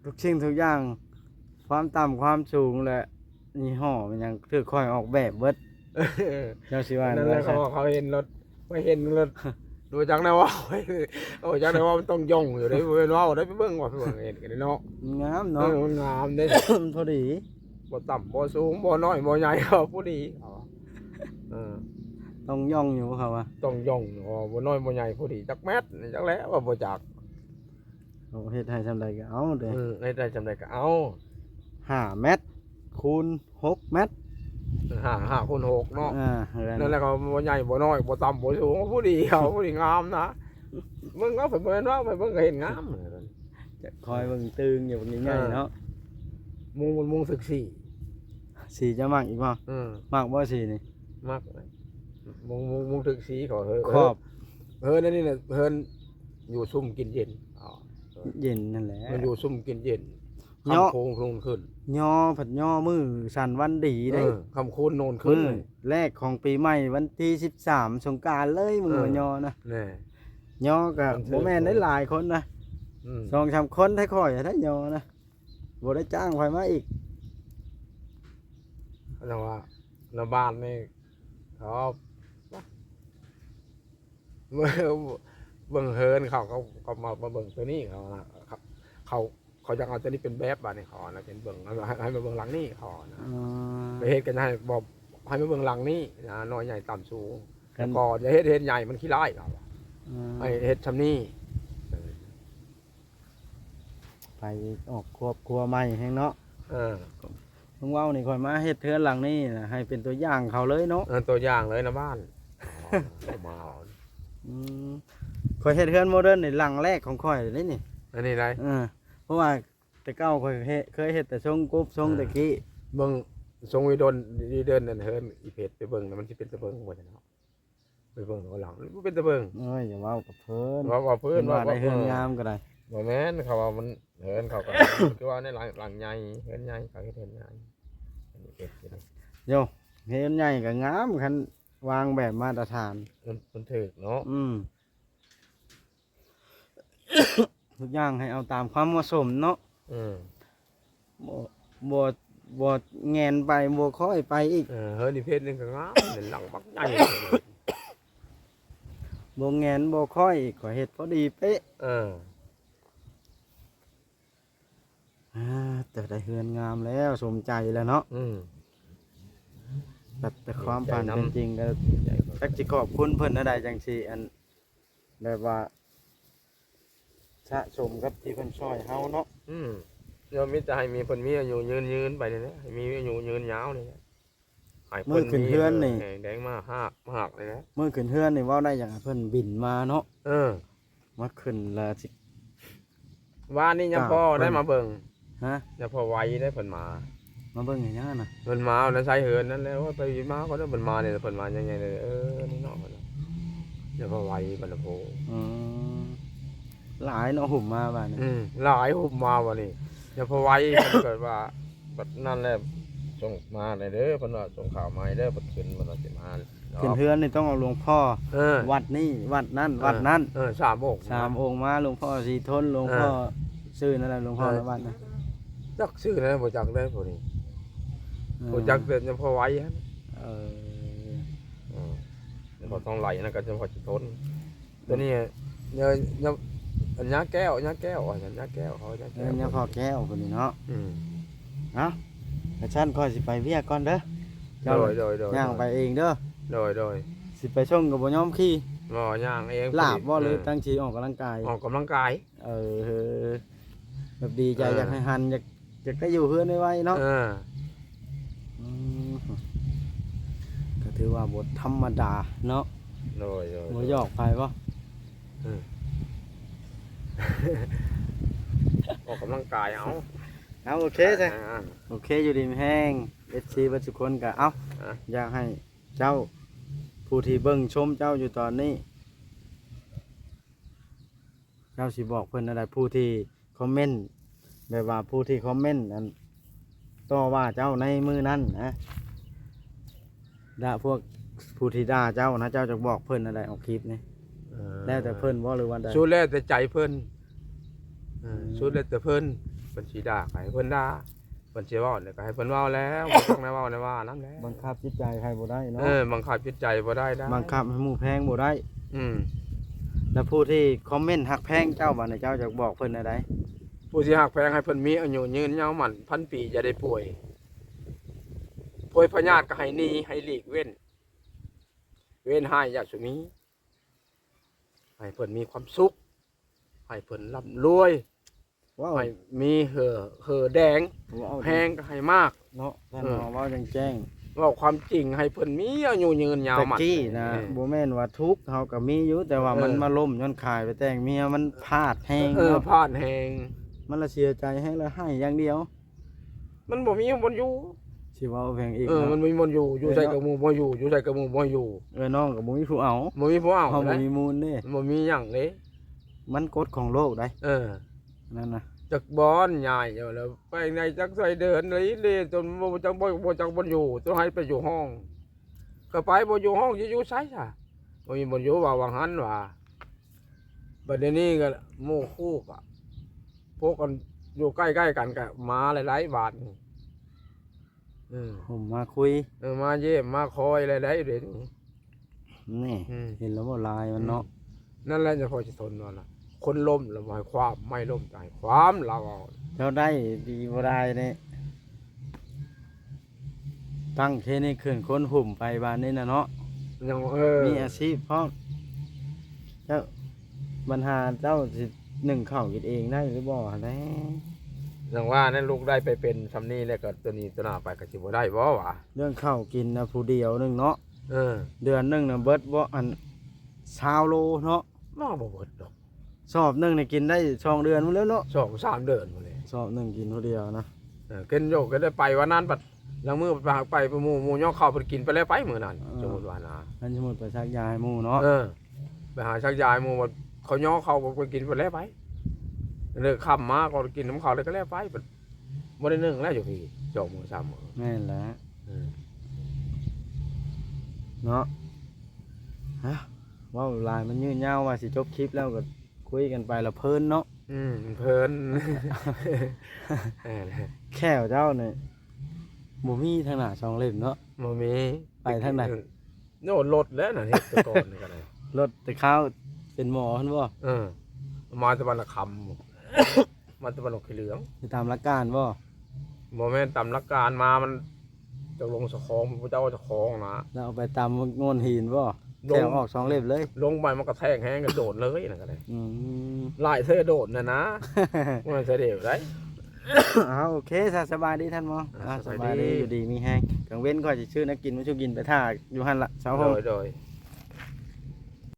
ທຸກສິ່ງທຸກຢ່າງ ຄວາມຕ່ຳຄວາມສູງ ແລະ ຍີ່ຫໍ້ມັນຫຍັງຖືກຂ້ອຍອອກແບບເບີດ ເຈົ້າຊິວ່າ ນັ້ນແຫຼະ ແນວໃດ ເຂົາ ເຂົາເຫັນລົດ ຂ້ອຍເຫັນລົດ ບໍ່ຈັກແນວເວົ້າ ບໍ່ຈັກແນວເວົ້າ ມັນຕ້ອງຢ່ອງຢູ່ເດ້ ບໍ່ແມ່ນເວົ້າໄດ້ ໄປເບິ່ງວ່າ ໄປເບິ່ງເຫັນກັນເນາະ ມັນງາມເນາະ ເອີ ມັນງາມເດ້ ມັນພໍດີ ບໍ່ຕ່ຳບໍ່ສູງ ບໍ່ນ້ອຍບໍ່ໃຫຍ່ ພໍດີ ເອີ ຕ້ອງຢ່ອງຢູ່ ເຂົາວ່າ ຕ້ອງຢ່ອງ ເອີ ບໍ່ນ້ອຍບໍ່ໃຫຍ່ ພໍດີ ຈັກແມັດ ຈັກແຫຼະ ວ່າບໍ່ຈັກ ເຮົາເຮັດໄດ້ຊ່ຳໃດກໍເອົາເດ້ ເອີ ເຮັດໄດ້ຊ່ຳໃດກໍເອົາ ຫ້າແມັດ ຄູນຫົກແມັດ ຫ້າ ຫ້າຄູນຫົກເນາະ ອ່າ ນັ້ນແຫຼະ ກໍບໍ່ໃຫຍ່ບໍ່ນ້ອຍ ບໍ່ຕ່ຳບໍ່ສູງ ພໍດີ ເອົາພໍດີງາມນະ ເບິ່ງເອົາ ໄປເບິ່ງເນາະ ໄປເບິ່ງກໍເຫັນງາມ ຈະຄອຍເບິ່ງຕື່ງຢູ່ ບັກໃຫຍ່ໆເນາະ ເອີ ມຸງ ມຸງເຊັກຊີ ສີເຈົ້າມັກອີກບໍ່? ເອີ ມັກບໍ່ສີນີ້? ມັກ ມຸງ ມຸງ ມຸງເຊັກຊີ ເຂົາເຮີ ຂອບ ເຮີ ເຮີ ອັນນີ້ນະ ເຮີ ຢູ່ຊຸ່ມກິນເຢັນ ອໍ ເຢັນນັ້ນແຫຼະ ມັນຢູ່ຊຸ່ມກິນເຢັນ ຄ່ຳຄູນໂນນຂຶ້ນ ຍໍ ພັດຍໍມື້ສັນວັນດີເດ້ ເອີ ຄ່ຳຄູນໂນນຂຶ້ນ ມື້ແລກຂອງປີໃໝ່ ວັນທີສິບສາມ ສົງການເລີຍ ມື້ ເອີ ຍໍນະ ແນ່ ຍໍກໍບໍ່ແມ່ນໄດ້ຫຼາຍຄົນນະ ອືມ ສອງສາມຄົນແທ້ ຂ້ອຍໄດ້ຍໍນະ ບໍ່ໄດ້ຈ້າງໃຜມາອີກ ແຕ່ວ່າລະບາດນີ້ ເຂົາ ເບິ່ງເຮືອນເຂົາ ເຂົາ ເຂົາມາ ມາເບິ່ງໂຕນີ້ ເຂົານະ ເຂົາ ເຂົາ ເຂົາຢາກເອົາໂຕນີ້ເປັນແບບ ບາດນີ້ເຂົານະ ເປັນເບິ່ງ ໃຫ້ ໃຫ້ມາເບິ່ງຫຼັງນີ້ ເຂົານະ ອືມ ໄປເຮັດກັນໃຫ້ ບອກໃຫ້ມາເບິ່ງຫຼັງນີ້ນະ ນ້ອຍໃຫຍ່ຕ່ຳສູງ ແລ້ວກໍຢ່າເຮັດ ເຮັດໃຫຍ່ ມັນຂີ້ຮ້າຍ ເຂົາວ່າ ອືມ ໃຫ້ເຮັດຊ່ຳນີ້ ໄປອອກຄອບຄົວໃໝ່ແຮງເນາະ ເອີ ມຶງເວົ້ານີ້ ຂ້ອຍມາເຮັດເຮືອນຫຼັງນີ້ນະ ໃຫ້ເປັນຕົວຢ່າງເຂົາເລີຍເນາະ ເອີ ຕົວຢ່າງເລີຍນະບ້ານ ເອົາມາ ອືມ ຂ້ອຍເຮັດເຮືອນໂມເດີນນີ້ ຫຼັງແລກຂອງຂ້ອຍເດ້ນີ້ ອັນນີ້ໄດ໋ ເອີ ເພາະວ່າແຕ່ເກົ່າຂ້ອຍເຮັດ ເຄີຍເຮັດແຕ່ຊົງກຸບ ຊົງ ເອີ ແຕ່ກີ້ ເບິ່ງຊົງວິດົນ ວິເດີນນັ້ນ ເຮືອນອີເພັດ ໄປເບິ່ງນະ ມັນຊິເປັນຕາເບິ່ງບໍ່ເນາະ. ໄປເບິ່ງເອົາຫຼັງ ມັນບໍ່ເປັນຕາເບິ່ງ ເອີຍ ຢ່າເວົ້າກັບເພິ່ນ ເວົ້າ ເວົ້າເພິ່ນ ເພິ່ນວ່າໄດ້ເຮືອນງາມກໍໄດ້ ບໍ່ແມ່ນ ເຂົາວ່າມັນ ເຮືອນເຂົາກໍ ຄືວ່າໃນຫຼັງ ຫຼັງໃຫຍ່ ເຮືອນໃຫຍ່ ເຂົາເຮັດເຮືອນໃຫຍ່ ອັນນີ້ເຮັດຢູ່ນີ້ ໂຢ ເຮືອນໃຫຍ່ກໍງາມ ຄັນວາງແບບມາດຕະຖານ ມັນ ມັນຖືກເນາະ ອືມ ທຸກຢ່າງໃຫ້ເອົາຕາມຄວາມເໝາະສົມເນາະ ອືມ ບໍ່ ບໍ່ ບໍ່ແງນໄປ ບໍ່ຄ້ອຍໄປອີກ ເອີ ເຮືອນອີເພັດນີ້ກໍງາມ ເປັນຫຼັງບັກໃຫຍ່ ບໍ່ແງນບໍ່ຄ້ອຍອີກ ຂ້ອຍເຮັດພໍດີເປະ ເອີ ອ່າ ແຕ່ໄດ້ເຮືອນງາມແລ້ວ ສົມໃຈແລ້ວເນາະ ອືມ ແບບແຕ່ຄວາມຝັນເປັນຈິງກໍ ດີໃຈນຳ ຈັກຊິຂອບຄຸນເພິ່ນແນວໃດ ຈັ່ງຊິ ອັນ ແບບວ່າ ສະສົມກັບທີ່ເພິ່ນຊ່ອຍເຮົາເນາະ ອືມ ເຮົາມີແຕ່ໃຫ້ມີ ເພິ່ນມີອາຍຸຍືນ ຍືນໄປນີ້ແຫຼະ ໃຫ້ມີອາຍຸຍືນຍາວນີ້ແຫຼະ ໃຫ້ເພິ່ນ ມື້ຂຶ້ນເຮືອນນີ້ ມີແຮງແດງມາຫາກ ມາຫາກນີ້ແຫຼະ ມື້ຂຶ້ນເຮືອນນີ້ເວົ້າໄດ້ ຢາກໃຫ້ເພິ່ນບິນມາເນາະ ເອີ ມາຂຶ້ນລະຊິ ວານນີ້ຍັງພໍໄດ້ມາເບິ່ງ ຮະ ຍັງພໍໄວໄດ້ເພິ່ນມາ ມາເບິ່ງອີຫຍັງນະ ເພິ່ນມານະ ໃສ່ເຮືອນນັ້ນແຫຼະ ໂອ້ຍ ໄປມາກໍໄດ້ ເພິ່ນມານີ້ ເພິ່ນມາໃຫຍ່ໆ ເອີ ນີ້ເນາະ ຍັງພໍໄວບັດລະໂພ ອືມ ຫຼາຍເນາະ ຫຸ້ມມາບາດນີ້ ອືມ ຫຼາຍຫຸ້ມມາບາດນີ້ ຍັງພໍໄວ ເພິ່ນກໍວ່າ ບັດນັ້ນແຫຼະ ສົ່ງມາແດ່ເດີ ເພິ່ນວ່າ ສົ່ງຂ່າວມາໃຫ້ເດີ ເພິ່ນຂຶ້ນ ເພິ່ນວ່າຊິມາ ຂຶ້ນເຮືອນນີ້ຕ້ອງເອົາຫຼວງພໍ່ ເອີ ວັດນີ້ ວັດນັ້ນ ເອີ ວັດນັ້ນ ເອີ ສາມອົງ ສາມອົງມາ ຫຼວງພໍ່ສີທົນ ຫຼວງ ເອີ ພໍ່ຊື່ນັ້ນແຫຼະ ຫຼວງພໍ່ ເອີ ໃນວັດນະ ຈັກຊື່ນັ້ນ ບໍ່ຈັກເລີຍພວກນີ້ ເອີ ບໍ່ຈັກແຕ່ຍາພໍ່ໄວຫັ້ນ ເອີ ເອີ ຍາພໍ່ທອງໄຫຼນັ້ນກໍຍາພໍ່ສີທົນ ຕົວນີ້ຍາ ຍາ ອັນຍາແກ້ວ ຍາແກ້ວ ຍາແກ້ວ ເຂົາຍາແກ້ວ ເອີ ຍາພໍ່ແກ້ວຜູ້ນີ້ເນາະ ອືມ ເອົ້າ ຄັນຊັ້ນຂ້ອຍຊິໄປວຽກກ່ອນເດີ ເຈົ້າ ໂດຍ ໂດຍ ໂດຍ ຍ່າງໄປເອງເດີ ໂດຍ ໂດຍ ຊິໄປສົ່ງກໍບໍ່ຍອມຂີ່ ບໍ່ ຍ່າງເອງ ລາບບໍ່ ຫຼື ເອີ ຕັ້ງຊິອອກກຳລັງກາຍ ອອກກຳລັງກາຍ ເອີ ແບບດີໃຈ ເອີ ຢາກໃຫ້ຫັນ ຢາກ ຢາກໄດ້ຢູ່ເຮືອນໄວໆເນາະ ເອີ ອືມ ກໍຖືວ່າບໍ່ທຳມະດາເນາະ ໂດຍ ໂດຍ ບໍ່ຫຍອກໃຜບໍ່ ເອີ ອອກກຳລັງກາຍເອົາ ເອົາ ໂອເຄຊະ ອ່າ ໂອເຄ ຢູ່ດີມີແຮງ ເອັຟຊີ ເບິດທຸກຄົນກໍເອົາ ອ່າ ຢາກໃຫ້ເຈົ້າ ຜູ້ທີ່ເບິ່ງຊົມເຈົ້າຢູ່ຕອນນີ້ ເຈົ້າຊິບອກເພິ່ນແນວໃດ ຜູ້ທີ່ຄອມເມັນ ແບບວ່າຜູ້ທີ່ຄອມເມັນອັນຕໍ່ວ່າເຈົ້າໃນມື້ນັ້ນນະ ດາພວກຜູ້ທີ່ດ່າເຈົ້ານະ ເຈົ້າຈະບອກເພິ່ນແນວໃດ ອອກຄລິບນີ້ ເອີ ແລ້ວແຕ່ເພິ່ນບໍ່ ຫຼືວ່າໃດ ສຸດແລ້ວແຕ່ໃຈເພິ່ນ ເອີ ອືມ ສຸດແລ້ວແຕ່ເພິ່ນ ເພິ່ນຊິດ່າກໍໃຫ້ເພິ່ນດ່າ ເພິ່ນຊິເວົ້າແລ້ວກໍໃຫ້ເພິ່ນເວົ້າແລ້ວ ບໍ່ຕ້ອງໄດ້ເວົ້າໄດ້ວ່ານຳແລ້ວ ບັງຄັບຈິດໃຈໃຜບໍ່ໄດ້ເນາະ ເອີ ບັງຄັບຈິດໃຈບໍ່ໄດ້ ບັງຄັບໃຫ້ໝູ່ແພງບໍ່ໄດ້ ອືມ ແລ້ວຜູ້ທີ່ຄອມເມັນຮັກແພງເຈົ້າ ບາດນີ້ເຈົ້າຈະບອກເພິ່ນແນວໃດ ຜູ້ທີ່ຮັກແພງໃຫ້ເພິ່ນມີອາຍຸຍືນຍາວໝັ້ນພັນປີ ຢ່າໄດ້ປ່ວຍ ປ່ວຍພະຍາດກໍໃຫ້ໜີ ໃຫ້ຫຼີກເວັ້ນ ເວັ້ນຮ້າຍຢ່າສຸມີ ໃຫ້ເພິ່ນມີຄວາມສຸກ ໃຫ້ເພິ່ນລ່ຳລວຍ ເວົ້າ ໃຫ້ມີເຫີ ເຫີແດງ ເວົ້າ ແຮງກໍໃຫ້ມາກເນາະ ທ່ານ ເອີ ເວົ້າແຈ້ງໆ ເວົ້າຄວາມຈິງໃຫ້ເພິ່ນມີອາຍຸຍືນຍາວໝັ້ນ ແຕ່ກີ້ນະ ເອີ ບໍ່ແມ່ນວ່າທຸກ ເຮົາກໍມີຢູ່ ແຕ່ວ່າ ເອີ ມັນມາລົ້ມຍ້ອນຂາຍໄປແຕ່ງເມຍ ມັນພາດແຮງ ເອີ ເນາະ ພາດແຮງ ມັນລະເສຍໃຈແຮງ ລະໄຫ້ຢ່າງດຽວ ມັນບໍ່ມີບ່ອນຢູ່ ຊິເວົ້າແພງອີກ ເອີ ເນາະ ມັນບໍ່ມີບ່ອນຢູ່ ຢູ່ໃສກໍໝູ່ບໍ່ຢູ່ ຢູ່ໃສກໍໝູ່ບໍ່ຢູ່ ເອື້ອຍນ້ອງກໍບໍ່ມີຜູ້ເອົາ ບໍ່ມີຜູ້ເອົາ ເຮົາບໍ່ມີມູນເດ້ ບໍ່ມີຫຍັງເດ້ ມັນກົດຂອງໂລກໃດ ເອີ ນັ້ນນະ ຈັກບ່ອນຍ້າຍຢູ່ແລ້ວ ໄປໃນຈັກໃສເດີນເລີຍເລ ຈົນບໍ່ຈັກ ບໍ່ ບໍ່ຈັກບ່ອນຢູ່ ຈົນໃຫ້ໄປຢູ່ຫ້ອງ ກໍໄປບໍ່ຢູ່ຫ້ອງ ຊິຢູ່ໃສຊະ ບໍ່ມີບ່ອນຢູ່ ວ່າວ່າຫັ້ນວ່າ ບັດດຽວນີ້ກໍໝູ່ຄູ່ກໍ ພວກກັນຢູ່ໃກ້ໆກັນກໍມາຫຼາຍໆບາດນີ້ ເອີ ໂຮມມາຄຸຍ ເອີ ມາຢ້ຽມມາຄອຍຫຼາຍໆເດນີ້ ນີ້ ອືມ ເຫັນແລ້ວບໍ່ລາຍມັນເນາະ ອືມ ນັ້ນແຫຼະ ຍາພໍ່ສີທົນວ່ານະ ຄົນລົ້ມລະບໍ່ໃຫ້ຄວາມ ໄມ້ລົ້ມກໍໃຫ້ຄວາມ ລາວເວົ້າ ເຈົ້າໄດ້ດີບໍ່ໄດ້ນີ້ ຕັ້ງເຄນິກຂຶ້ນຄົ້ນຫຸ້ມໄປບາດນີ້ນະເນາະ ຍັງ ເອີ ມີອາຊີບພ້ອມ ເຈົ້າ ບັນຫາເຈົ້າຊິໜຶ້ງເຂົ້າກິນເອງໄດ້ຫຼືບໍ່ຫັ້ນແຫຼະ ຈັ່ງວ່ານັ້ນ ລູກໄດ້ໄປເປັນຊ່ຳນີ້ແລ້ວ ກໍຕົວນີ້ຕົວໜ້າໄປກໍຊິບໍ່ໄດ້ບໍ່ຫວາ ເລື່ອງເຂົ້າກິນນະ ຜູ້ດຽວໜຶ່ງເນາະ ເອີ ເດືອນໜຶ່ງນະເບິດບໍ່ ອັນ ຊາວໂລເນາະ ມາບໍ່ເບິດດອກ ສອບໜຶ່ງນີ້ກິນໄດ້ສອງເດືອນພຸ້ນແລ້ວເນາະ ສອງສາມເດືອນພຸ້ນແຫຼະ ສອບໜຶ່ງກິນຜູ້ດຽວນະ ເອີ ກິນຢູ່ ກໍໄດ້ໄປວັນນັ້ນ ບັດລາງມື້ໄປຫາໄປ ໝູ່ ໝູ່ຍໍເຂົ້າເພິ່ນກິນໄປແລ້ວໄປມື້ນັ້ນ ເອີ ສົມມຸດວ່ານະ ຄັນສົມມຸດໄປສັກຢາໃຫ້ໝູ່ເນາະ ເອີ ໄປຫາສັກຢາໃຫ້ໝູ່ ບັດເຂົາຍໍເຂົ້າໄປກິນໄປແລ້ວໄປ ເລີກຄ່ຳມາກໍກິນນຳເຂົາແລ້ວກໍແລ້ວໄປ ບັດບໍ່ໄດ້ໜຶ້ງແລ້ວຢູ່ພີ້ ສອງມື້ສາມມື້ ແມ່ນແຫຼະ ເອີ ເນາະ ຮະ ເວົ້າຫຼາຍມັນຍືດຍາວ ວ່າຊິຈົບຄລິບແລ້ວກໍຄຸຍກັນໄປລະເພີນເນາະ ອືມ ເພີນ ເອີ ແຂ້ວເຈົ້ານີ້ບໍ່ມີທາງໜ້າສອງເຫຼັ້ມເນາະ ບໍ່ມີ ໄປທາງໃດ ໂຍ ລົດແຫຼະນັ້ນ ເຮັດແຕ່ກ່ອນນີ້ກໍໄດ້ ລົດແຕ່ຄາວເປັນໝໍຫັ້ນບໍ່ ເອີ ມາແຕ່ບ້ານນາຄຳ ມາແຕ່ບ້ານໜອງຂີ້ເຫຼືອງ ໄປຕາມຫຼັກການບໍ່ ບໍ່ແມ່ນຕາມຫຼັກການມາ ມັນຈະລົງສະຄອງ ພະເຈົ້າເຈົ້າຂອງນະ ແລ້ວເອົາໄປຕາມໂງ່ນຫີນບໍ່ ລົງ ແຂ້ວອອກສອງເຫຼັ້ມເລີຍ ລົງໄປມັນກະແທກແຮງກະໂດດເລີຍນັ້ນກະໄດ້ ອືມ ຫຼາຍເທື່ອໂດດນະນະ ບໍ່ແມ່ນເທື່ອດຽວໄດ໋ ເອົາ ໂອເຄຊະ ສະບາຍດີທ່ານໝໍ ອ່າ ອ່າ ສະບາຍດີ ສະບາຍດີ ຢູ່ດີມີແຮງ ກາງເວັນຂ້ອຍຊິຊື້ແນວກິນມາສູ່ກິນ ໄປຖ້າຢູ່ຫັ້ນລະ ເຊົາໂຮມ ໂດຍ ໂດຍ.